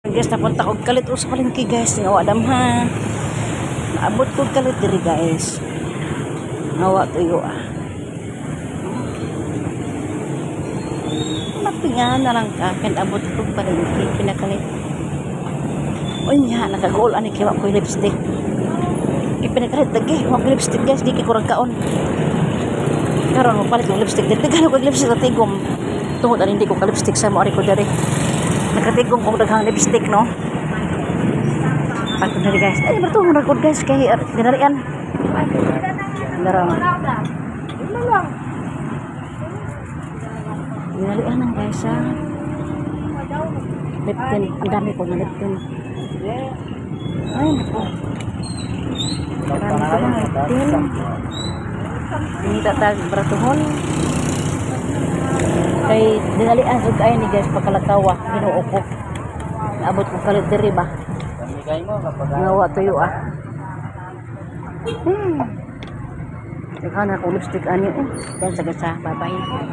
Guys, napunta ko kalit sa palengke, guys. Nga wa damha. Naabot ko kalit diri, guys. Nga wa tuyo ah. Mapinga na lang ka kan abot ko palengke pinakalit. Unya nakagool ani kay wa ko lipstick. Kay pinakalit lagi, wa ko lipstick, guys, di kay kurang kaon. Karon mo palit og lipstick. Dili gano ko lipstick sa tigom. Tungod ani hindi ko ka lipstick sa mo ari ko diri. Nakatigom kog daghang lipstick, no. Ako diri, guys. Ay, berto mo ko, guys, kay dinarian. Dara. Dinarian ang guys ah. Lipton. Ang dami ko na Lipton. Ay, naku. Marami ko na Lipton. Hindi tag bratuhon. Kay dinalian sa kay ni guys pagkalakawa, Ginoo ko. Naabot ko kalit diri ba. Pamigay mo kapag Nga wa tuyo ah. Daghan ako lipstick ani eh. Yan sa gasa. Bye bye.